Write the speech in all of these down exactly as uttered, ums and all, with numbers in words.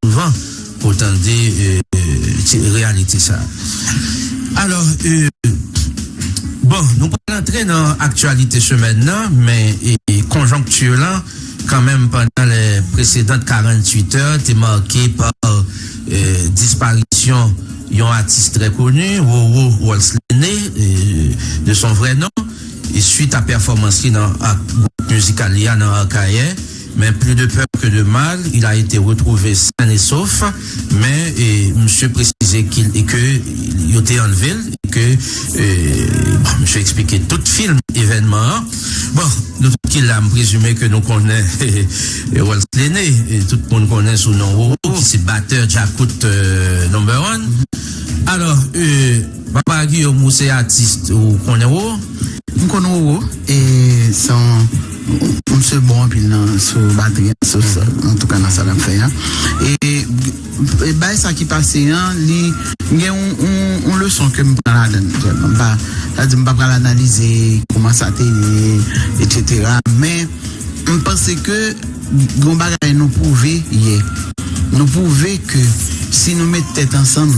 souvan pou w tande, e, ti, reyalite sa. Alò, e, bon, nou pral antre nan aktyalite semèn nan, men, e, e, konjonkti lan, kanmenm, pandan les précédentes quarante-huit heures, te make pa, e, disparisyon yon atis trè koni, Roro Walz Lene, e, de son vrai nom, e, suite à pèfòmans li nan ak gwoup mizikal li a nan Akayè. Mais plus de peur que de mal, il a été retrouvé sain et sauf, men, e, misye presize ke, e ke yo te anlve l, e ke, e, bon, misye eksplike tout fim evènman an. Bon, nou tout ki la, m prezime ke nou konnen, e, Walz Lene, e tout moun konnen sou non Roro, ki se batè Djakout, e, number one. Alò, e, Papa Guillaume, ou se atis, ou konnen Roro? M konn Roro, e se yon, yon mesye bon anpil nan, sou batri, sou, antouka nan sa l ap fè a. E, e bay sa ki pase an, li gen yon, yon, yon leson ke m pran ladan l. M pa, sa di m pa pral analize kòman sa te ye, etsetera. Men, m panse ke gon bagay nou pwouve yè. Nou pwouve ke si nou met tèt ansanm,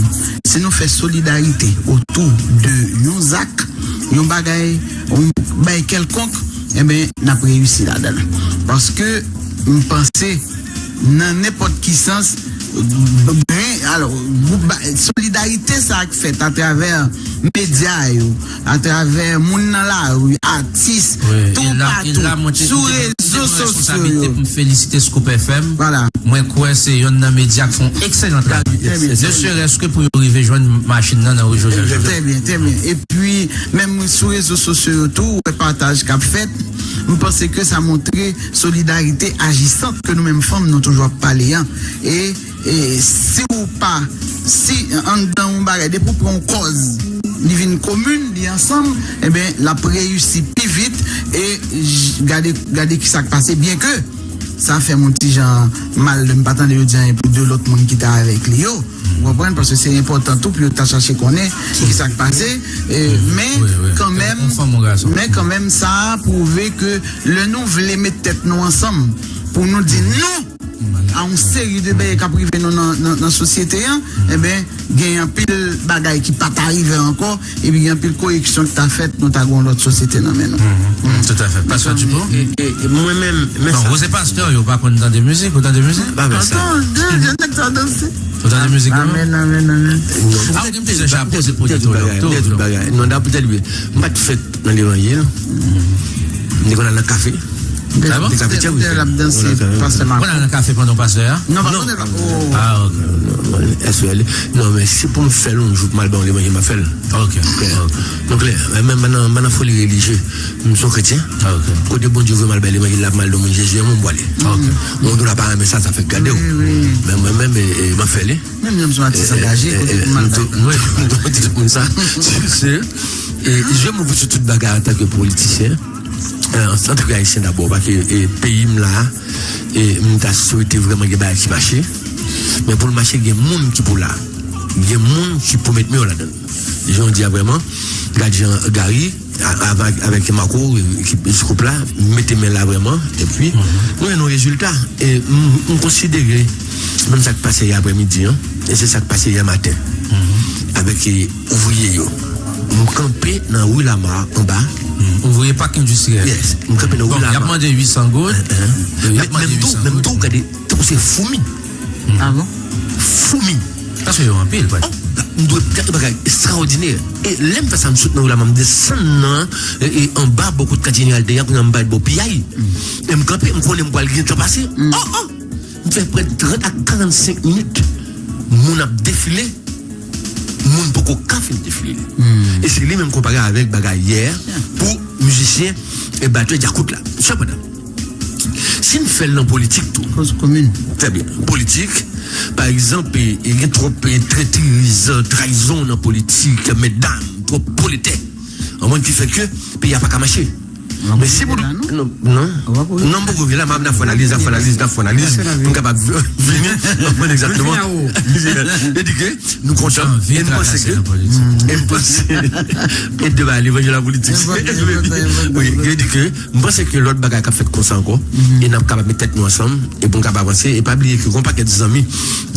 si nou fè solidarite otou de yon zak, yon bagay, yon bagay kèlkonk, enben, n ap reyisi ladan l. Paske m panse, nan nenpòt ki sans, gren, alò, gwoup ba-, solidarite sa k fèt atravè medya yo, atravè moun nan lari, atis, toupatou, sou rezo sosyo yo. Pou m felisite Scoop F M. Vwala. Mwen kwè se yonn nan medya k fè yon ekselan travay. Ne serait-ce que pou yo rive jwenn machin nan nan ri Joseph Jouthe. Trè byen, trè byen. Epi, menm sou rezo sosyo yo tou, ou wè pataj k ap fèt. M panse ke sa montre solidarite ajisant ke nou menm fanm nou toujou ap pale an. E, e si w pa, si anndan yon bagay, depi w pran yon kòz, li vin komin, li ansanm, enben, l ap reyisi pi vit. E j-, gade, gade ki sa k pase, byen ke sa fè m yon ti jan mal, m pa tande yo di anyen pou de lòt moun ki te avèk li yo. Ou konprann? Paske se enpòtan tou pou yo ta chache konnen ki sa k pase. E, men kanmenm, men kanmenm, sa pwouve ke lè nou vle met tèt nou ansanm pou nou di non a yon seri de bagay k ap rive nou nan, nan, nan sosyete an, enben, gen anpil bagay ki pa ta rive ankò, epi gen anpil koreksyon ki ta fèt, nou ta gen yon lòt sosyete nan men nou. Toutafè. Pastè Dupont? E, e, e mwen menm, men sa. Non, ou se pastè, yo pa konn tande mizik, ou tande mizik? Pa vre sa. Tande, gen nèg sa danse. Ou tande mizik, non? Amèn, amèn, amèn. A, ou gen plizyè chapo, se pwodui tou, tou, tou. Non, dapre tèt li, m pa t fèt nan levanjil. M te konn al nan kafe. Ah bon? Nan kafeterya, wi. Ou konn al nan kafe pandan w pastè a? Non, pa konn al. Ah, ok. Non, non, non, non, men si pou m fè l yon jou pou m al ba yon levanjil, m ap fè l. Ok, ok. Nou klè, men m pa nan, m pa nan foli relijye. M se yon kretyen. Ah, ok. Kote Bondye voye m al bay levanjil la, pou m al di yon moun Jezi renmen w, m pwale. Ok. Moun tou la pa renmen sa, sa fèk gade w. Wi, wi. Men mwen menm, e, e, m ap fè li. Menm jan m se yon atis angaje, kote pou m al bay. M tou, m tou di tout moun sa. Se, e, je m ouvri sou tout bagay antanke politisyen. E, antanke ayisyen dabò, paske, e, peyi m la, e, m ta swete vrèman gen bagay ki mache. Men pou l mache, gen moun ki pou la. Gen moun ki pou met men yo ladan l. Jan w di a vrèman, gad jan Gary, a-, avèk, avèk Marco, e, ekip Scoop la, mete men la vrèman, epi nou jwenn yon rezilta. E m, m konsidere, menm sa k pase yè aprèmidi an, e se sa k pase yè maten, avèk, e, ouvriye yo. M kanpe nan ri Lama anba. Ouvriye pak endistriyèl. Yes. M kanpe nan ri Lama. Bon, y ap mande uit san goud. Y ap mande uit san goud. Menm tou, menm tou, gade, tankou se foumi. Ah bon? Foumi. Paske yo anpil, pa. Oh, m dwe gade bagay ekstraòdinè. E lè m fè sa, m sot nan ri Lama, m desann nan, e, e anba, bò kot kantyen Jeneral te ye a, kounye a m bay bò piyay. E m kanpe, m konnen m pral gentan pase. Oh, oh! M fè prè trant a karannsenk minit. Moun ap defile. Moun poko ka fin defile. E se li menm konpare avèk bagay yè pou mizisyen e batè Djakout la. Sepandan, si n fè l nan politik tou. Koz komin. Trè byen. Politik, pa egzanp, e, e gen twòp, e, trètriz, trayizon nan politik, medam, twòp poletè. Yon moun ki fè ke peyi a pa ka mache. Men si pou nou, non, non, non, m poko rive la, m ap, n ap fè analiz, n ap fè analiz, n ap fè analiz, pou m kapab vini, konprann egzakteman. E di ke nou kontan, e m panse ke, e m panse, e de bagay, levanjil a politik. Wi, e di ke m panse ke lòt bagay k ap fèt konsa ankò, e n ap kapab met tèt nou ansanm, e pou n kapab avanse, e pa bliye ke gon pakèt zanmi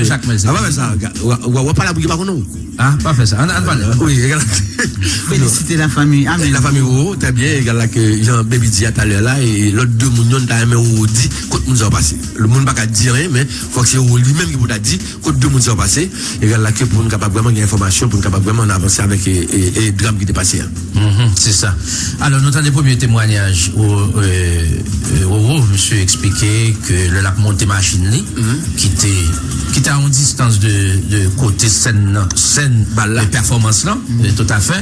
fè Jakmèl, se pa fè sa. W ap pale a moun ki pa konnen w. Ah, pa fè sa. Ann, ann pale. Wi, egal. Felisite lafanmi. Amen. Lafanmi Roro, trè byen, egal la ke jan Baby di a talè la, e lòt de moun yo, n ta renmen Roro di, kot moun sa yo pase. Moun pa ka di anyen, men fòk se Roro li menm ki pou ta di, kot de moun sa yo pase, egal la ke pou n kapab vrèman gen enfòmasyon, pou n kapab vrèman avanse avèk, e, e, e dram ki te pase a. Mhm, se sa. Alò, nou tande premye temwayaj, o, e, e, Roro, misye eksplike ke lè l ap monte machin li, ki te, ki te a yon distans de, de kote sèn nan, sèn bal la, de pèfòmans lan, e, toutafè,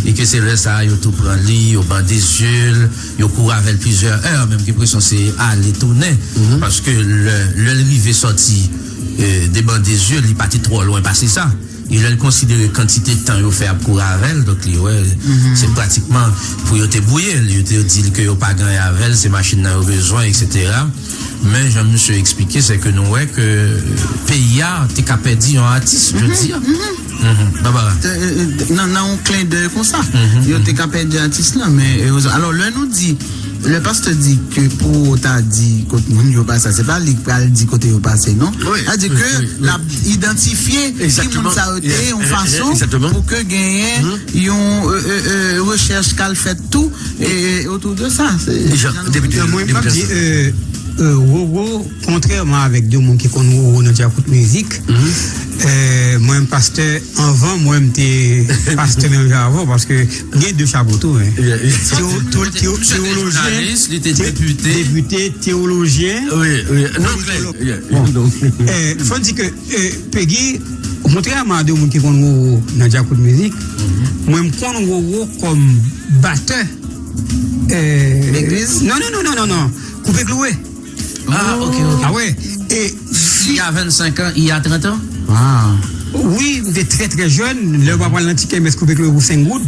e ke se lè sa a, yo tou pran li, yo bande zye l, yo kouri avè l plizyè è, menm gen enpresyon se ale tounen, paske lè, lè l rive sòti, e, de bande zye l, li pa te twò lwen pase sa. E lè l konsidere kantite tan yo fè ap kouri avè l, donk li wè, se pratikman pou yo te bouye l, yo te di l ke yo pa gen anyen avè l, se machin nan yo bezwen, etsetera. Men jan misye eksplike, se ke nou wè ke peyi a te ka pèdi yon atis jodi a. Mhm. Barbara. Nan, nan yon klendèy konsa, yo te ka pèdi atis lan, men erezman. Alò, lè nou di, lè pastè di ke pou ta di kot moun yo pase, se pa li k pral di kote yo pase, non. Sa di ke l ap idantifye ki moun sa yo te ye, yon fason pou ke genyen yon, e, e, e, rechèch k al fèt tou, e, e, otou de sa. Mwen, m ap di, e, e, Roro, kontrèman avèk de moun ki konn Roro nan Djakout Mizik, e, mwen, m pastè anvan, mwen, m te pastè menm jan avè w, paske m gen de chapo tou, hein. Teo-, teo-, teo-, tewolojyen, depite, tewolojyen, politològ. Bon. E, fò n di ke, e, Peggy, kontrèman a de moun ki konn Roro nan Djakout Mizik, mwen, m konn Roro kòm batè, e, legliz? Non, non, non, non, non, non. Koupe Klouwe. Ah, ok, ok. Ah wè. E si il y a vingt-cinq ans, il y a trente ans? Wi, m te trè, trè jèn. Lè yo pa pral nan ti kèmès Koupe Klouwe pou senk goud.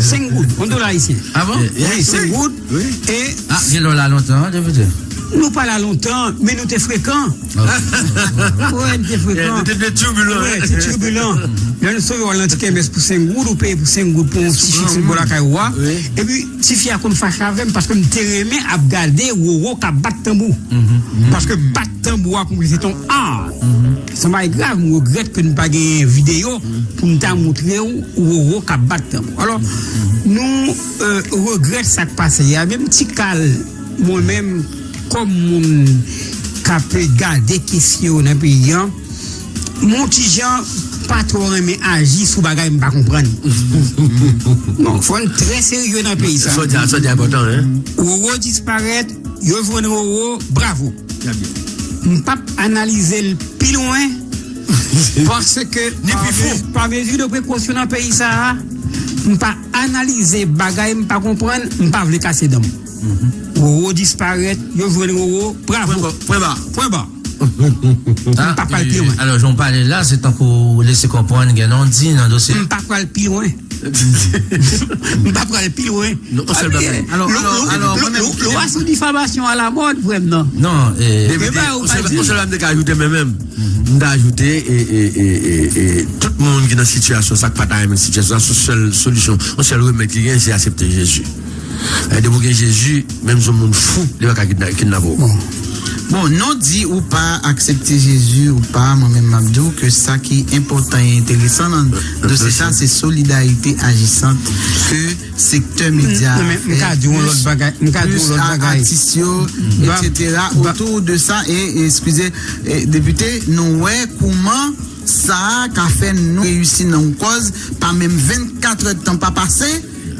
Senk goud, yon dola ayisyen. Ah bon? Wi, senk goud. E ah, gen lè w la lontan, depite. Nou pa la lontan, men nou te frekan. Wè, nou te frekan. Nou te, te tibilan. Wè, te tibilan. Lè nou sove w al nan ti kèmès pou senk goud, ou peye pou senk goud pou yon ti chik sou bò lakay ou a. Epi, tifi a konn fache avè m paske m te renmen ap gade Roro k ap bat tanbou. Paske bat tanbou a pou mwen se t on ar. Se yon bagay grav, m regrèt ke n pa genyen videyo pou n ta montre w Roro k ap bat tanbou. Alò, nou, e, regrèt sa k pase a. Menm ti kal mwen menm, kòm moun k ap gade kesyon yo nan peyi a, m on ti jan pa twò renmen aji sou bagay m pa konprann. Non, fò n trè serye nan peyi sa. Sa w di a, sa w di a enpòtan, hein? Roro disparèt, yo jwenn Roro, bravo. M p ap analize l pi lwen, paske pa me-, pa mezi de prekosyon nan peyi sa a, m pa analize bagay m pa konprann, m pa vle kase dan m. Roro disparèt, yo jwenn Roro, bravo. Pwen ba, pwen ba. Pwen ba. M pa pral pi lwen. Alò, jan w pale la, se tankou w lese konprann gen non di nan dosye. M pa pral pi lwen. M pa pral pi lwen. Non, on sèl bagay. Alò, alò, alò, mwen menm, lwa sou difamasyon alamòd, frè m nan. Non, e, depite, on sèl, on sèl bagay m te ka ajoute, mwen menm, m ta ajoute, e, e, e, e, e, tout moun ki nan sitiyasyon sa, k pa ta renmen sitiyasyon sa, se sèl solisyon, yon sèl remèd ki gen, se aksepte Jezi. E depi w gen Jezi, menm si w moun fou, li pa ka kidna-, kidnape w. Bon. Bon, non di ou pa aksepte Jezi ou pa, mwen menm m ap di w ke sa ki enpòtan e enteresan nan dosye sa, se solidarite ajisant ke sektè medya a fè, m ka di w yon lòt bagay, m ka di w yon lòt bagay, atis yo, etsetera, otou de sa, e, e, eskize, e, depite, nou wè kouman sa a ka fè nou reyisi nan yon kòz, pa menm vennkat èdtan pa pase,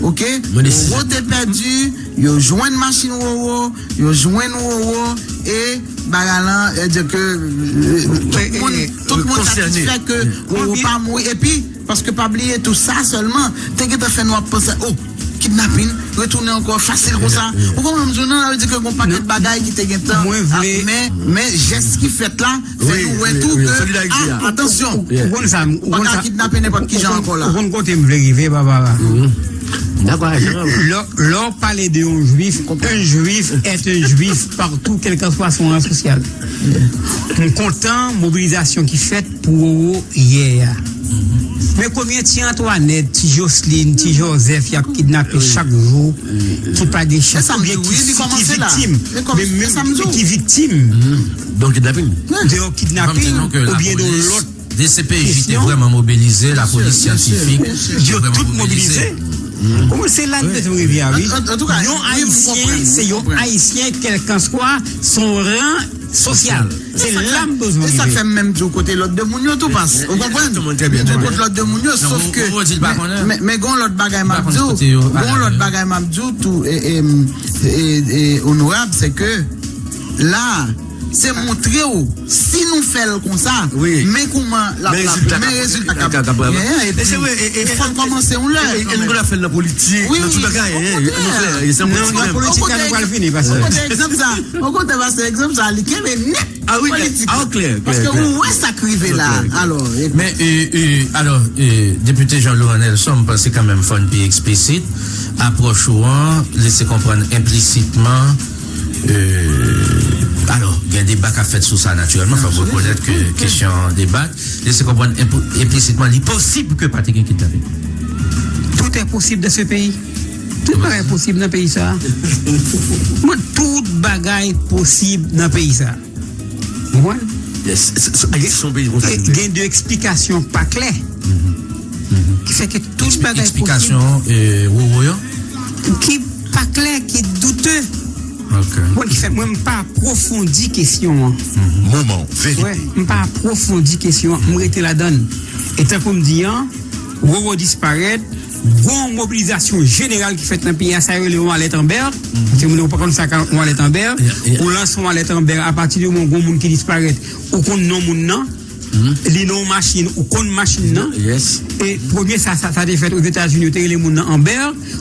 Ok? Roro te pèdi, yo jwenn machin Roro, yo jwenn Roro, e bagay lan, e di ke, euh, tout moun, tout moun satisfè ke Roro pa mouri. Epi, paske pa bliye tou sa sèlman, te gentan fè nou ap panse, oh, kidnapin, retounen ankò fasil konsa. Ou konprann m di w nan, sa vle di ke gon pakèt bagay ki te gentan ap, men, men jès ki fèt la, fè nou wè tou ke, ah, atansyon, ou konn sa, ou pa ka kidnape nenpòt kijan ankò la. Ou konn kote m vle rive, Barbara. Lè, lè w pale de yon jwif, un juif est un juif partout, quel que soit son rang social. M kontan mobilizasyon ki fèt pou Roro yè a. Men konbyen ti Antwanèt, ti Joslin, ti Jozèf y ap kidnape chak jou, ki pa gen chans, oubyen ki, ki viktim, men menm ki viktim de yon kidnapin oubyen de yon lòt D C P J te vrèman mobilize, lapolis syantifik te vrèman mobilize. Kòman se la n bezwen rive a, wi. Yon Ayisyen, se yon Ayisyen, kèlkanswa son ran sosyal. Se la m bezwen rive. E sa k fè m menm di w kote lòt de moun yo tou, pas. Ou konprann? M di w kote lòt de moun yo, sof ke, men, men, men gon lòt bagay m ap di w, gon lòt bagay m ap di w tou, e, e, e, e, onorab, se ke la, se montre w, si nou fè l konsa, men kouman l ap, men rezilta k ap genyen, epi fò n kòmanse yon lè. E nou konn ap fè l nan politik, nan tout bagay, nou klè, e se nan politik menm. Ou kote egzanp sa, ou kote egzanp sa, li kenbe nèt. Ah wi, politik. Ah, klè, klè, paske klè, ou wè sa k rive la. Alò, men, e, e, alò, e, Depite Jean Laurent Nelson, m panse kanmenm fò n pi eksplisit. Apwòch ou an lese konprann enplisitman, e, alò, gen deba k ap fèt sou sa natirèlman, fò m rekonèt ke kesyon deba lese konprann enp-, enplisitman li posib ke pa te gen kidnapin. Tout est possible dans ce pays. Tout bagay posib nan peyi sa a. Mwen, tout bagay posib nan peyi sa a. Ou konprann? Yes. Ayiti se yon peyi konsa. Gen de eksplikasyon pa klè ki fè ke tout bagay posib. Eksplikasyon, e, Roro yo? Ki pa klè, ki doute. Ok. Bon, ki fè mwen, m pa apwofondi kesyon an. Moman verite. Wè, m pa apwofondi kesyon an, m rete ladan l. E tankou m di an, Roro disparèt, gon mobilizasyon jeneral ki fèt nan peyi a, sa yo rele yon alèt Anbè. Paske moun yo pa konn sa k ap yon alèt Anbè. Ou lanse yon alèt Anbè apati de moman gon moun ki disparèt, ou konn non moun nan. Li nan yon machin, ou konn machin nan. E premye sa, sa, sa te fèt Ozetazini, yo te rele moun nan Anbè,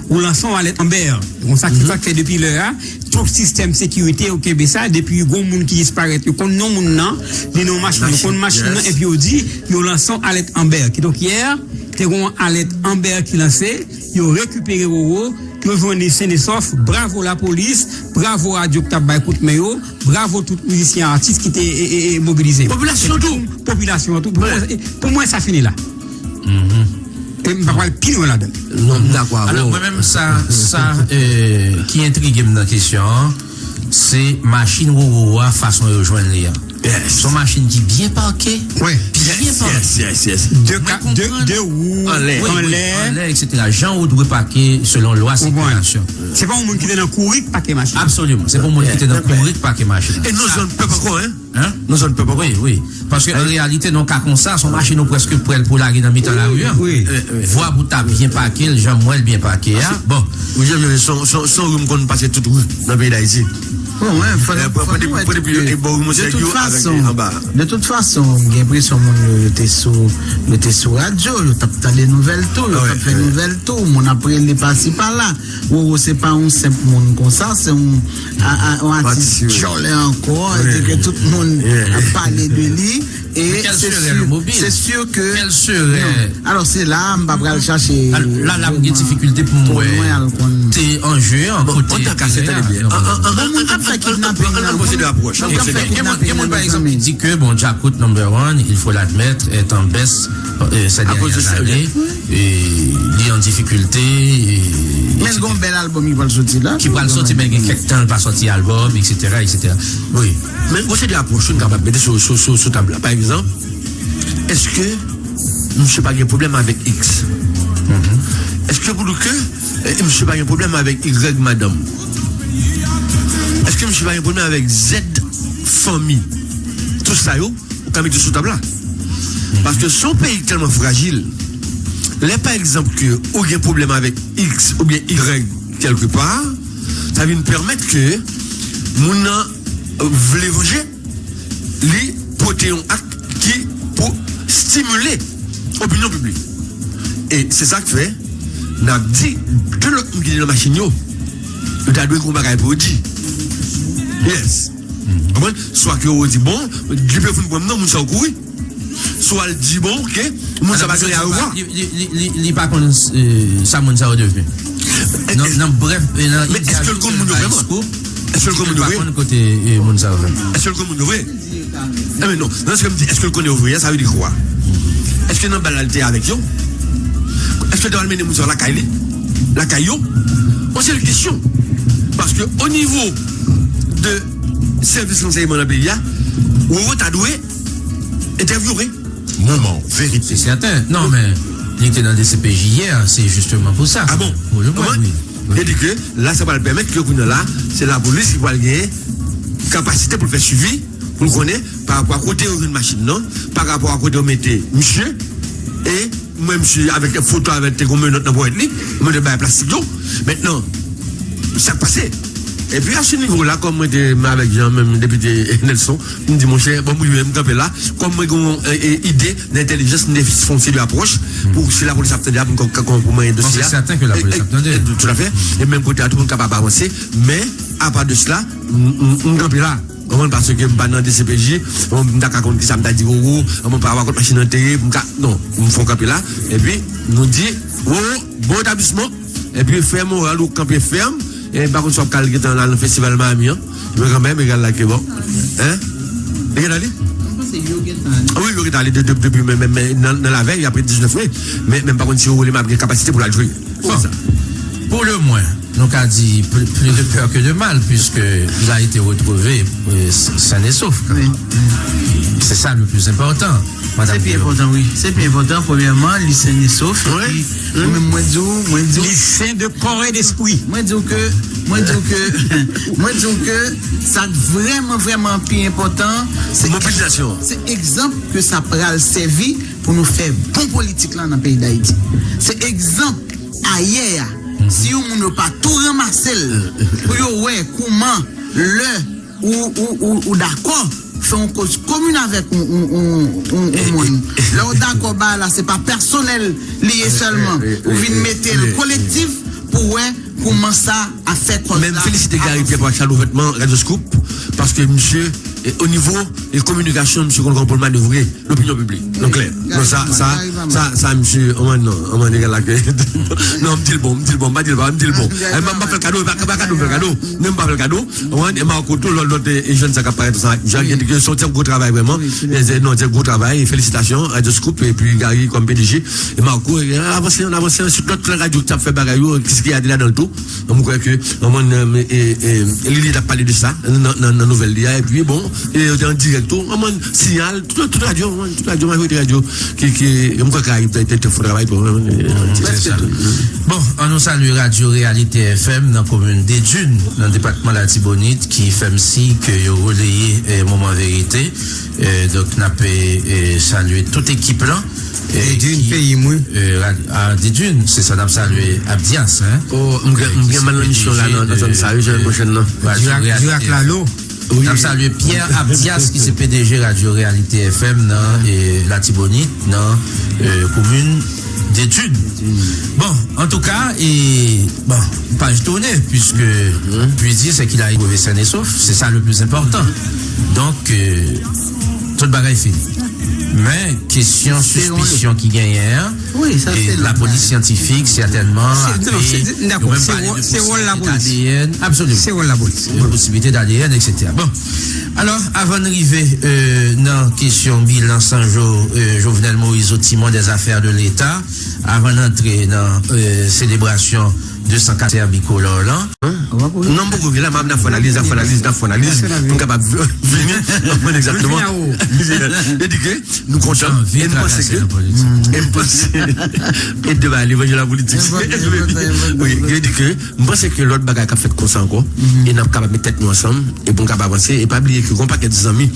ou lanse yon alèt Anbè. Bon, sa ki, sa k fè depi lè a, tout sistèm sekirite yo kenbe sa, depi gon moun ki disparèt, yo konn non moun nan, li nan yon machin, yo konn machin nan, epi yo di, yo lanse yon alèt Anbè. Kidonk, yè, te gon alèt Anbè ki lanse, yo rekipere Roro, yo jwenn li sen e sòf, bravo lapolis, bravo radyo ki t ap bay kout men yo, bravo tout mizisyen, atis ki te, e, e, e, mobilize. Popilasyon tou. Popilasyon an tou. Pou mwen, pou mwen, sa fini la. E m pa pral pi lwen ladan l. Non, m dakò avè w. Alò, mwen menm, sa, sa, e, ki entrige m nan kesyon an, se machin Roro a, fason yo jwenn li an. Yes. Se yon machin ki byen pake. Wi. Byen pake. Yes, yes, yes. De ka, de, de wou, anlè. Wi, wi, anlè, etsetera. Jan ou dwe pake selon lwa sikilasyon. Se pa yon moun ki te nan kouri k pake machin. Absoliman. Se pa yon moun ki te nan kouri k pake machin. E nou jwenn pèp ankò, en? Hein? Nou jwenn pèp ankò. Wi, wi. Paske an reyalite, nan ka konsa, se yon machin ou prèske prè pou lage nan mitan lari a. Wi, wi. Vwa pou ta byen pake l, jan m wè l byen pake a. Bon. Wi, jan m di, se yon, se yon, se yon ri m konn pase tout ri nan peyi Dayiti. Bon, wi, fò n, fò n wè tou ke, de tout fason, de tout fason, m gen enpresyon moun yo, yo te sou, yo te sou radyo, yo t ap tande nouvèl tou, yo t ap fè nouvèl tou, moun ap rele pasi pala. Roro se pa yon senp moun konsa, se yon, a, a, yon atis djòlè ankò, e ke tout moun ap pale de li. E se si, se si ke, non. Alò, se la a m pa pral chache. La, la, m gen difikilte pou m wè te anje an kote. Bon, moun k ap fè kidnaping nan, moun k ap fè kidnaping nan, mezanmi. Gen moun, pa egzanp, ki di ke, bon, Djakout number one, il faut l'admettre, est en baisse, euh, ces dernières années. E li an difikilte, e, men l gon bèl albòm ki pral soti la. Ki pral soti, men gen kèk tan l pa sòti albòm, etsetera, etsetera. Wi. Men gon seri de apwòch nou kapab mete sou, sou, sou, sou tab la. Pa egzanp, èske misye pa gen pwoblèm avèk X? Èske pou di ke, e, misye pa gen pwoblèm avèk Y madanm? Èske misye pa gen pwoblèm avèk Z fanmi? Tout sa yo, ou ka mete sou tab la. Paske se yon peyi ki tèlman frajil, Lè pa egzanp ke ou gen pwoblèm avèk X oubyen Y kèlkepa, sa vin pèmèt ke moun nan vle vanje, li pote yon ak ki pou stimile opinyon piblik. E se sa k fè n ap di de lòt moun ki te nan machin yo, yo ta dwe gen yon bagay pou yo di. Yes. Konprann? Swa ke yo di, bon, gripe foun pran m nan, moun sa yo kouri. Swa l di, bon, oke, moun sa pa gen a yo vwa. Li, li, li, li, li pa konn, eh, sa moun sa yo devni. Nan, nan brèf, eh, nan Men èske l konn moun yo vrèman? Èske l konn moun yo vre? Li pa konn kote, eh, moun sa yo vre. Èske l konn moun yo vre? Enben non, nan sa m di, èske l konnen yo vre a, sa vle di kwa? Èske nan bal la l te avèk yo? Èske l te al mennen moun sa yo lakay li? Lakay yo? On sèl kesyon. Paske o nivo de sèvis ransèyman nan peyi a, Roro ta dwe entèvyouwe. Moman verite. Se sèten. Non, men, li te nan D C P J yè, se jisteman pou sa. Ah bon? Pou le mwen, wi. Wi. Vle di ke la, sa pral pèmèt ke kounye a la, se lapolis ki pral gen kapasite pou l fè swivi, pou l konnen pa rapò a kote yo jwenn machin nan, pa rapò a kote yo mete misye, e mwen misye avèk foto avèk te gon menòt nan ponyèt li, yo mete bay plastik yo. Mentnan, sa k pase? Epi a se nivo la, kòm mwen te menm avèk Jean, menm depite Nelson, m di, monchè, bon, m rive, m kanpe la, kòm mwen gen yon, e, e, ide nan entèlijans, m te fè yon seri de apwòch pou si lapolis ap tande a, pou m ka, ka, pou mwen dosye a. Bon, se sèten ke lapolis ap tande. E, e, toutafè. E menm kote a, tout moun kapab avanse. Men, apa de sela, m, m, m kanpe la. Konprann, paske m pa nan D C P J, bon, m ta ka konn kisa m ta di Roro, bon, pa rapò a kot machin nan te ye, m ka, non, m fè yon kanpe la, epi nou di, Roro, bon retablisman, epi fè moral ou kanpe fèm, e m pa konn si w ap ka al gentan al nan festival Miami an, men kanmenm, egal la ke bon, hein? Li gentan ale? Wi, yo gentan ale de, de, depi men, men, men nan, nan lavèy, apre diznèf me, men, men m pa konn si Roro li menm ap gen kapasite pou l al jwe. Bon, pou le mwen, nou ka di pl-, plus de peur que de mal, puisque il a été retrouvé, euh, s-, sain et sauf, quand même. C'est ça le plus important, Madame Guillaume. Se pi enpòtan, wi. Se pi enpòtan, premyèman, li sen e sof. Epi, mwen menm, mwen di w, mwen di w, li sen de kò e despri. Mwen di w ke, mwen di w ke, mwen di w ke sa k vrèman, vrèman pi enpòtan, se mobilizasyon. Se egzanp ke sa pral sèvi pou nou fè bon politik la nan peyi Dayiti. Se egzanp ayè a, si yon moun yo pa tou ranmase l, pou yo wè kouman lè ou, ou, ou, ou dakò fè yon koz komin avèk yon, yon, yon, yon, yon moun. Lè w dakò bagay la, se pa pèsonèl li ye sèlman. Ou vin mete l kolektif pou wè kouman sa ap fè kòz la avanse. Men m felisite Gary Pierre Paschal ouvètman, Radio Scoop, paske misye, e, o nivo, e, kominikasyon, misye konn kòman pou l manevre lopinyon piblik. Nou klè. Non, sa, sa, sa, sa, misye, anmwen, non, anmwen, nèg la ke, non, m di l bon, m di l bon, m pa di l pa, m di l bon. E, m pa fè l kado, e pa, pa kado, m fè l kado. Non, m pa fè l kado. Anmwen, e Marco tou, lòt, lòt, e, e jèn sa k ap parèt sa, Jean, gen, gen, se yon ti gwo travay vrèman. E, se, non, se gwo travay, e felisitasyon, Radio Scoop, epi Gary kòm P D G, e Marco, e, avanse, ann avanse, sou lòt radyo ki t ap fè bagay yo, ki, ki ade ladan l tou. Mwen kwè ke, anmwen, e, e, e, Lili t ap pale de sa, nan, nan, nan nouvèl li a, epi bon, e, yo te an dirèk tou, anmwen, Sinyal, tout, tout radyo, anmwen, tout radyo, majorite radyo, ki, ki, mwen kwè Karayib te, te, te fè travay pou, anmwen, e, se sa. Bon, ann nou salye Radio Réalité F M nan komin Dedune, nan depatman Latibonit, ki fè m siy ke yo releye, e, moman verite. E, donk, n ap, e, e, salye tout ekip lan. E, Dedune, ki, peyi m, wi. E, a, a, Dedune, se sa, n ap salye Abdias, hein. Oh, m gen, m gen mal nan misyon la, nan, nan zòn sa, wi, semèn pwochèn nan. Dirak, Dirak Lalo. Wi. N ap salye Pierre Abdias, ki se P D G Radio Réalité F M nan, e, Latibonit, nan, e, komin Dedune. Bon, antouka, e, bon, paj tounen, puisque, puis dire, c'est qu'il a retrouvé sain et sauf, c'est ça le plus important. Donk, e, tout bagay fini. Men, kesyon sispisyon ki genyen an, e lapolis syantifik, sètènman, ape, nou menm pale de posibilite de A D N, absoliman. Se wòl lapolis. De posibilite de A D N, et cetera. Bon, alò, avan n rive, e, nan kesyon bilan san jou, e, Jovenel Moïse au timon des affaires de l'État, avan n antre nan, e, selebrasyon de san kat sèvi kolò lan. Non, m poko vin la, m ap, n ap fè analiz, n ap fè analiz, n ap fè analiz, pou m kapab vini, konprann egzakteman. Yo di ke nou kontan, e m panse ke, e m panse, e de ba levanjil a politik. Wi, yo di ke m panse ke lòt bagay k ap fèt konsa ankò, e n ap kapab met tèt nou ansanm, e pou n kapab avanse, e pa bliye ke gon pakèt zanmi,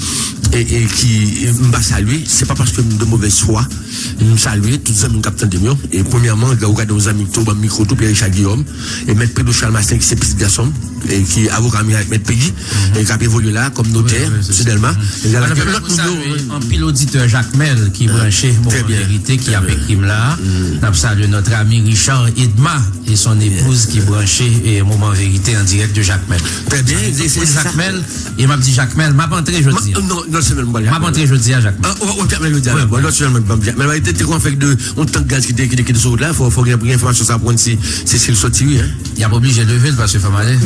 e, e ki, e m pa salye, se pa paske m de movèz fwa, M salye tout zanmi m k ap tande m yo. E premyèman, ou gade yon zanmi tou, ban m mikwo tou, Pierre Richard Guillaume, e Mèt Pedro Charles Marcelin, ki se pitit gason m, e ki avoka m avèk Mèt Peggy, e k ap evolye la kòm notè, Wi, wi, se sou sa. Dèlma. E gade Alò, ke pèmèt lòt mwen moun yo, salye anpil oditè Jakmèl ki Ah, branche très Moman bien, Verite, ki très ap bien. ekri m la. N ap salye notre ami Richard Edma et son épouse ki branche e Moman Verite en direct de Jakmèl. Très bien, Jakmèl, e m ap di Jakmèl, m ap antre jodi a. Non, non, se menm, M ap antre jodi a, Jakmèl. Ah, ou, ou Jakmèl jodi a, Wi, la. Bon, wi. Non, se menm, bon, Jakmèl, te, te konn fè de, yon tank gaz ki te, ki te, ki te sou wout la, fò, fò gen, gen enfòmasyon sa pou konn si, si, si l soti, wi, hein. Y ap oblije leve l paske fò m ale.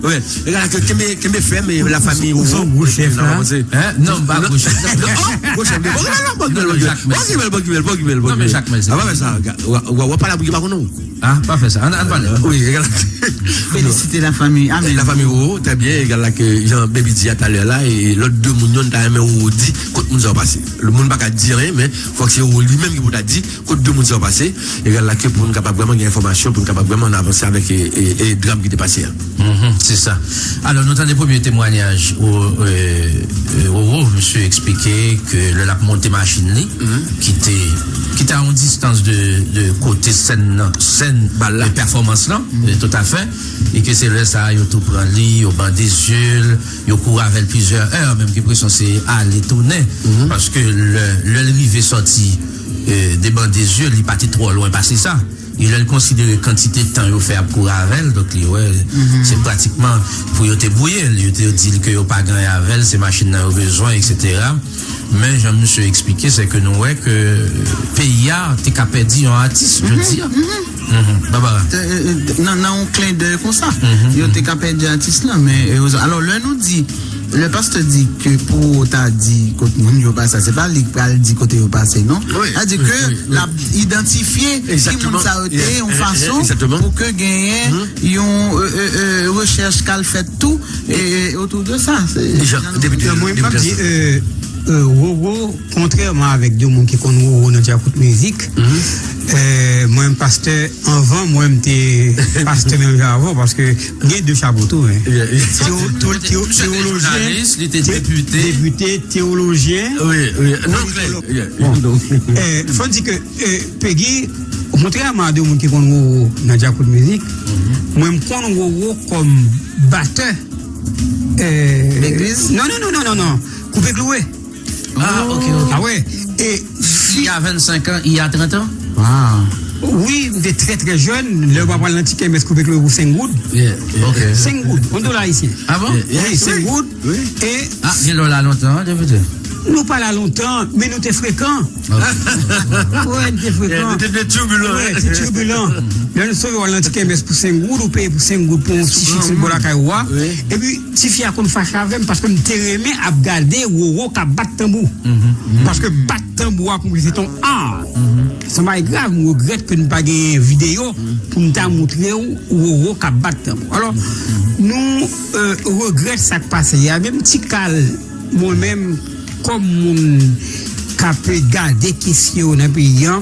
Wi, e gade ke kenbe, kenbe fèm, e la fami Ou, ou, ou, ou gwo chèf la? Hein? Non, m pa gwo chèf. Non, gwo chèf, bon, bon, bon, bon, bon, Jakmèl. Bon, bon, bon, bon, bon, Non, men bon. Jakmèl, se Ah, pa sa, wa, wa, wa pa la pou ki pa konn ou. Ah, pa fè sa. Ann, ann pale. Wi, e gade. Féliciter la famille. Amen. La famille Roro, très bien, egal la ke jan Baby di a talè la, e lòt de moun yo, n ta renmen Roro di, kot moun sa yo pase. Le moun pa ka di anyen, men fòk se Roro li menm ki pou ta di, kot de moun sa yo pase, egal la ke pou n kapab vrèman gen enfòmasyon, pou n kapab vrèman avanse avèk, e, e, e dram ki te pase a. Mhm, se sa. Alò, nou tande premye temwanyaj o, e, e, Roro, misye eksplike ke lè l ap monte machin li, ki te, ki te a yon distans de, de kote sèn nan, sèn Bal la. e, pèfòmans lan, e, toutafè, e ke se lè sa a, yo tou pran li, yo bande zye l, yo kouri avè l plizyè è, menm gen enpresyon se ale tounen, paske lè, lè l rive sòti, e, de bande zye l, li pa te twò lwen pase sa. E lè l konsidere kantite tan yo fè ap kouri avè l, donk li wè, se pratikman pou yo te bwouye l, yo te di l ke yo pa gen anyen avè l, se machin nan yo bezwen, etsetera. Men jan misye eksplike, se ke nou wè ke peyi a te ka pèdi yon atis jodi a. Mhm. Barbara. Te, e, e, nan, nan yon klendèy konsa, yo te ka pèdi atis lan, men erezman. Alò, lè nou di, lè pastè di ke pou ou ta di kot moun yo pase, se pa li k pral di kote yo pase, non. Wi, Sa di wi, ke wi, wi. l ap idantifye ki moun Exactement. sa yo te, Yeah, yon e, e, fason exactement. pou ke genyen yon, e, e, e, rechèch k al fèt tou, e, e, otou de sa. Se Deja, jan nou depite, Mwen, m p ap depite di, sa. e, e, Roro, kontrèman avèk de moun ki konn Roro nan Djakout Mizik, e, mwen, m pastè, anvan, mwen, m te pastè menm jan avè w, paske m gen de chapo tou, men. Yeah, yeah. Teo-, teo-, teo-, Misye te teyolojyen, jounalis, li te te-, depite. depite, teyolojyen, Wi, wi. Non, klè. politològ. Yeah, Bon, yeah. e, fò n di ke, e, Peggy, kontrèman a de moun ki konn Roro nan Djakout Mizik, mwen, m konn Roro kòm batè, e, Legliz? Non, non, non, non, non, non. Koupe kloure. Ah, ok, ok. Ah wè. E Il y a vingt-cinq ans, il y a trente ans? Wow. Wi, m te trè, trè jèn. Lè w pa pral nan ti kèmès koupe kloure pou senk goud. Yeah, yeah. Ok. Senk goud, yon dola ayisyen. Ah bon? Yeah, yeah, Wi, senk goud. Wi. E Ah, gen lè w la lontan, depite. Nou pa la lontan, men nou te frekan. Ah. Wè, nou te frekan. Yeah, nou te, te turbulan, Wè, hein? te turbulan. Lè nou sove w al nan ti kèmès pou senk goud, ou peye pou senk goud pou yon ti fi sou bò lakay ou a. Wi. Epi, tifi a konn fache avè m paske m te renmen ap gade Roro k ap bat tanbou. Paske bat tanbou a pou mwen se t on ar. Se yon bagay grav, m regrèt ke n pa gen videyo pou m ta montre w Roro k ap bat tanbou. Alò, nou, e, regrèt sa k pase a. Menm ti kal, mwen menm, kòm moun k ap gade kesyon yo nan peyi a,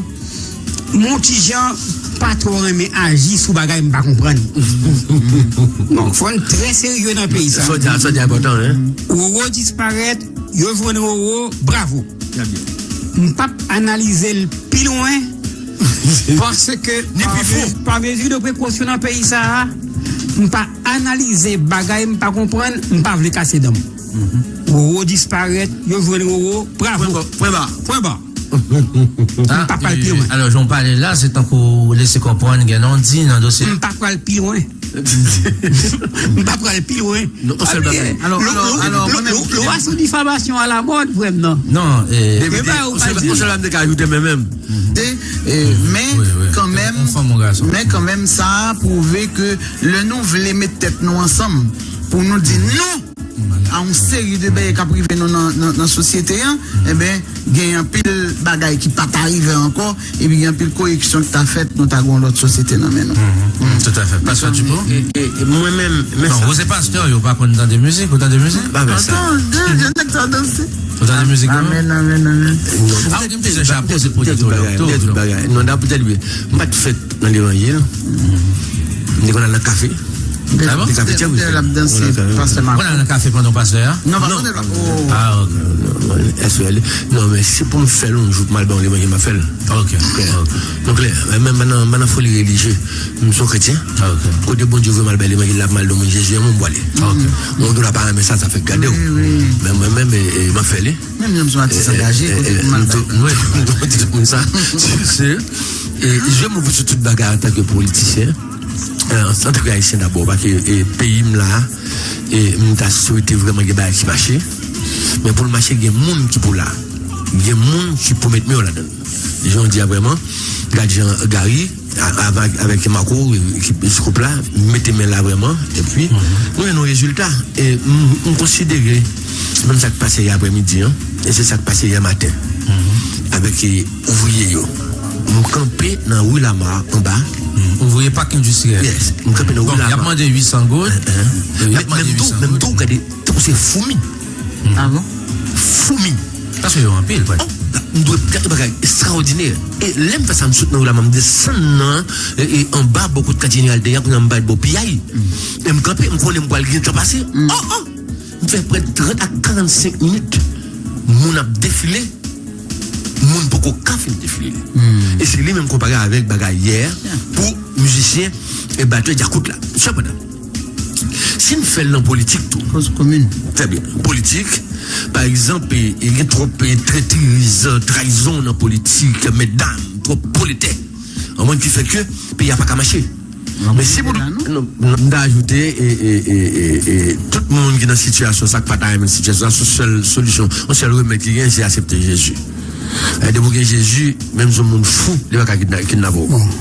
Mwen ti jan pa twò renmen aji sou bagay m pa konprann. Non, fò n trè serye nan peyi sa. Sa w di a, sa w di a enpòtan, wi. Roro disparèt, yo jwenn Roro, bravo. Trè byen. M p ap analize l pi lwen, paske Ni pa pi fon. me-, pa mezi de prekosyon nan peyi sa a, m pa analize bagay m pa konprann, m pa vle kase dan m. Roro disparèt, yo jwenn Roro, bravo. Pwen ba, pwen ba. Pwen ba. M pa pral pi lwen. Alò, jan w pale la, se tankou w lese konprann gen non di nan dosye. M pa pral pi lwen. M pa pral pi lwen. Non, yon sèl bagay. Alò, alò, alò, mwen menm. Lwa sou difamasyon a la mòd, frè m nan. Non, e, Depite, yon sèl, yon sèl bagay m te ka ajoute, mwen menm. E, e, men kanmenm, men kanmenm, sa a pwouve ke lè nou vle met tèt nou ansanm pou nou di non a yon seri de bagay k ap rive nou nan, nan, nan sosyete an, enben, gen anpil bagay ki pa ta rive ankò, epi gen anpil koreksyon ki ta fèt, nou ta gen yon lòt sosyete nan men nou. Toutafè. Pastè Dupont? E, e, e mwen menm, men Non, sa ou se pastè, yo pa konn tande mizik, ou tande mizik? Ba, men sa. Tande, gen nèg tande osi. Ou tande mizik, non? Amèn, amèn, amèn. Ah, ou gen plizyè chapo, se pwodui tou, tou, tou. Non, da poutèt li, m pa t fèt nan levanjil. M te konn al nan kafe. Ah bon? Li ka fè tchèp, wi. L ap danse, pastè Marco. Ou nan kafe pandan pastè a? Non, pa pandan l ap. Ah, ok. Non, non, non, S O L. Non, men si pou m fè l yon jou pou m al ba yon li manje, m ap fè l. Ok, ok. Donk, lè, men, men, men nan, men nan foli relijye, m se yon kretyen. Ah, ok. Kote Bondye voye m al ba li manje, l ap mal do moun Jezi, mwen m pwale. Ok. Moun ki la pa renmen sa, sa fèk gade w. Wi, wi. Men mwen menm, e, e, m ap fè li. Menm jan m se yon atis angaje, kote pou m al ba li. Wi, m tou, m tou di moun sa. Se, e, je m'ouvre sur tout bagay antanke politisyen. Antanke ayisyen dabò, paske, e, peyi m la, e, m ta swete vrèman gen bagay ki mache. Men pou l mache, gen moun ki pou la. Gen moun ki pou met men yo ladan l. Jan w di a vrèman, gad jan Gary, a, avèk, avèk Marco, ekip, gwoup la, mete men la vrèman, epi nou jwenn yon rezilta. E m, m konsidere, menm sa k pase yè aprèmidi an, e se sa k pase yè maten, avèk, e, ouvriye yo. M kanpe nan ri Lama anba. Ouvriye pak endistriyèl. Yes, m kanpe nan ri Lama. Bon, y ap mande uit san goud. Y ap mande uit san goud. Menm tou, gade, tankou se foumi. Ah bon? Foumi. Paske yo anpil, kwè. Oh, m dwe gade bagay ekstraòdinè. E lè m fè sa, m sot nan ri Lama, m desann nan, e, e, anba, bò kot kat jeneral te ye a, kounye a m bay bò piyay. E m kanpe, m konnen m pral gentan pase. Oh, oh! M fè prè trant a karannsenk minit. Moun ap defile, moun poko ka fin defile. E se li menm konpare avèk bagay yè pou mizisyen e batè djakout la. Sepandan, si n fè l nan politik tou. Koz komin. Trè byen. Politik, pa egzanp, e, e gen twòp, e, trètriz, trayizon nan politik, medam, twòp pwolètè. An mwen ki fè ke peyi a pa ka mache. Men si pou, non, m ta ajoute, e, e, e, e, e, tout moun ki nan sitiyasyon sa, k pa ta renmen sitiyasyon sa, se sèl solisyon, yon sèl remèd ki gen, se aksepte Jezi. E depi w gen Jezi, menm si yon moun fou, li pa ka kidna-, kidnape w. Bon.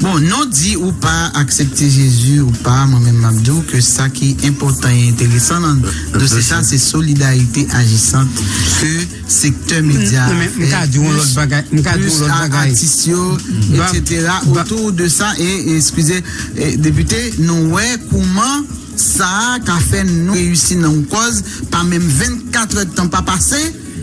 Bon, non, di ou pa aksepte Jezi ou pa, mwen menm m ap di w ke sa ki enpòtan e enteresan nan dosye sa, se solidarite ajisant ke sektè medya a fè, m ka di yon lòt bagay, m ka di yon lòt bagay. Atis yo, etsetera, otou de sa, e, e, eskize, e, depite, nou wè kouman sa a ka fè nou reyisi nan yon kòz, pa menm vennkat èdtan pa pase,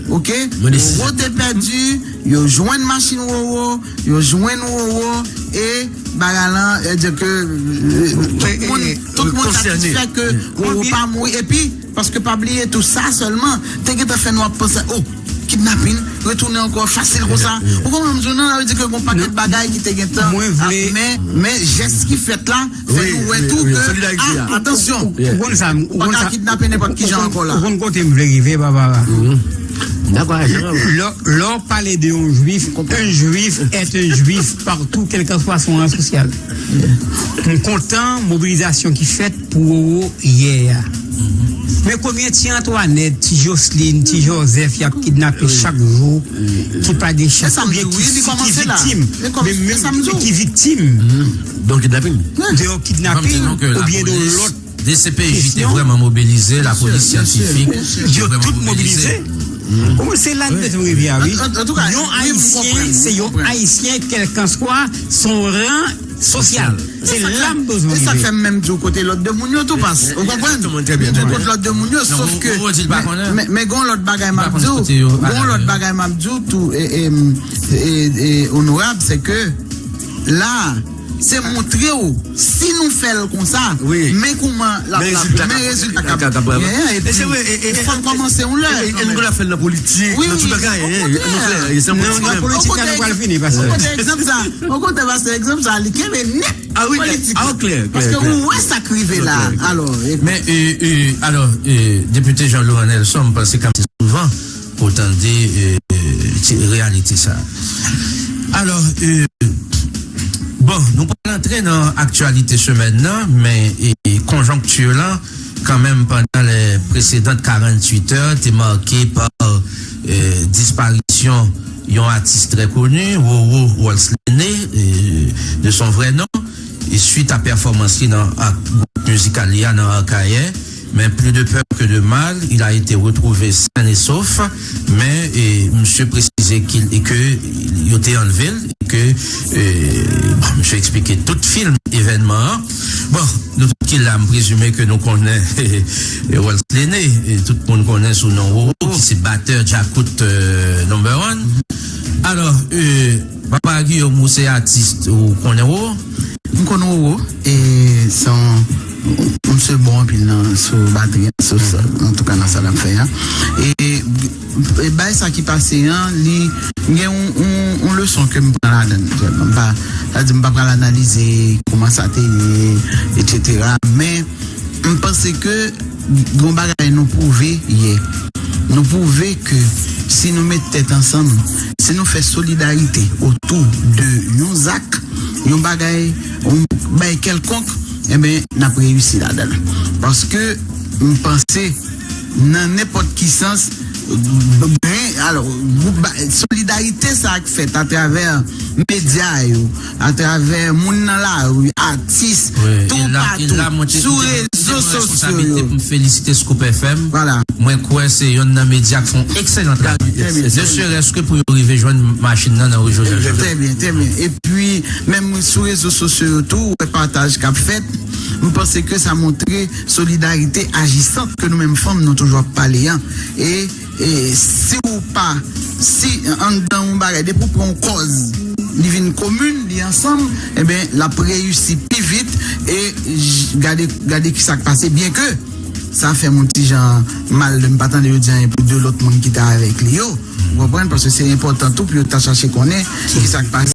oke, Roro te pèdi, yo jwenn machin Roro, yo jwenn Roro, e bagay lan, e di ke, e, tout moun, tout moun satisfè ke Roro pa mouri, epi, paske pa bliye tou sa sèlman, te gentan fè nou ap panse, oh, kidnapin, retounen ankò fasil konsa. Ou konprann m di w nan, sa vle di ke gon pakèt bagay ki te gentan ap, men, men jès ki fèt la, fè nou wè tou ke, ah, atansyon, ou konn sa, ou pa ka kidnape nenpòt kijan ankò la. Ou konn kote m vle rive, Barbara. Lè, lè w pale de yon jwif, un juif est un juif partout, quel que soit son rang social. M kontan mobilizasyon ki fèt pou Roro yè a. Men konbyen ti Antwanèt, ti Joslin, ti Jozèf y ap kidnape chak jou, ki pa gen chans, konbyen ki, ki viktim, men menm ki viktim de yon kidnaping oubyen de yon lòt D C P J te vrèman mobilize, lapolis syantifik te vrèman mobilize. Bon, se la n bezwen rive a, wi. Yon Ayisyen, se yon Ayisyen, kèlkanswa son ran sosyal. Se la m bezwen rive. E sa k fè m menm di w kote lòt de moun yo tou, pas. Ou konprann? M di w kote lòt de moun yo, sof ke, men, men, men gon lòt bagay m ap di w, gon lòt bagay m ap di w tou, e, e, e, e, onorab, se ke la, se montre w, si nou fè l konsa, men kouman l ap, men rezilta k ap genyen, epi fò n kòmanse yon lè. E nou la fè l nan politik, nan tout bagay, nou klè, e se nan politik menm. Ou kote egzanp sa, ou kote egzanp sa, li kenbe nèt politik. Paske ou wè sa k rive la. Alò, men, e, e, alò, e, Depite Jean Laurent Nelson, m panse kanmenm se souvan pou tande, e, ti reyalite sa. Alò, e, bon, nou pral antre nan aktyalite semèn nan, men, e, e, konjonkti lan, kanmenm, pandan les précédentes quarante-huit heures, te make pa, e, disparisyon yon atis trè koni, Roro Waltz Lene, e, de son vrai nom, e, suite à pèfòmans li nan, ak gwoup mizikal li a nan Akayè. Mais plus de peur que de mal, il a été retrouvé sain et sauf, men, e, misye presize ke, e ke yo te anlve l, e ke, e, bon, misye eksplike tout fim evènman an. Bon, nou tout ki la, m prezime ke nou konnen, e, Waltz Lene, e tout moun konnen sou non Roro, ki se batè Djakout, e, number one. Alò, e, Papa Guillaume, ou se atis, ou konnen Roro? M konn Roro, e se yon Misye bon anpil nan sou batri an, sou sa, antouka nan sa l ap fè a. E, e bay sa ki pase an, li gen yon, yon, yon leson ke m pran ladan l. M pa, sa di m pa pral analize kòman sa te ye, etsetera. Men, m panse ke gon bagay nou pwouve yè. Nou pwouve ke si nou met tèt ansanm, si nou fè solidarite otou de yon zak, yon bagay, yon bay kèlkonk, enben, n ap reyisi ladan l. Paske m panse, nan nenpòt ki sans, gren, alò, gwoup ba- solidarite sa k fèt atravè medya yo, atravè moun nan lari, atis, toupatou, sou rezo sosyo yo. Pou m felisite Scoop F M. Vwala. Mwen kwè se yonn nan medya k fè yon ekselan travay. Ne serait-ce que pou yo rive jwenn machin nan nan rejyon Jean Jacques. Trè byen, trè byen. Epi, menm sou rezo sosyo yo tou, ou wè pataj k ap fèt. M panse ke sa montre solidarite ajisant ke nou menm fanm nou toujou ap pale an. E, e si ou pa, si anndan yon bagay, depi ou pran yon kòz, li vin komin, li ansanm, enben, l ap reyisi pi vit. E j- gade, gade ki sa k pase. Byen ke sa fè m yon ti jan mal lè m pa tande yo di anyen pou de lòt moun ki te avèk li yo. Ou konprann? Paske se enpòtan tou pou yo ta chache konnen ki sa k pase.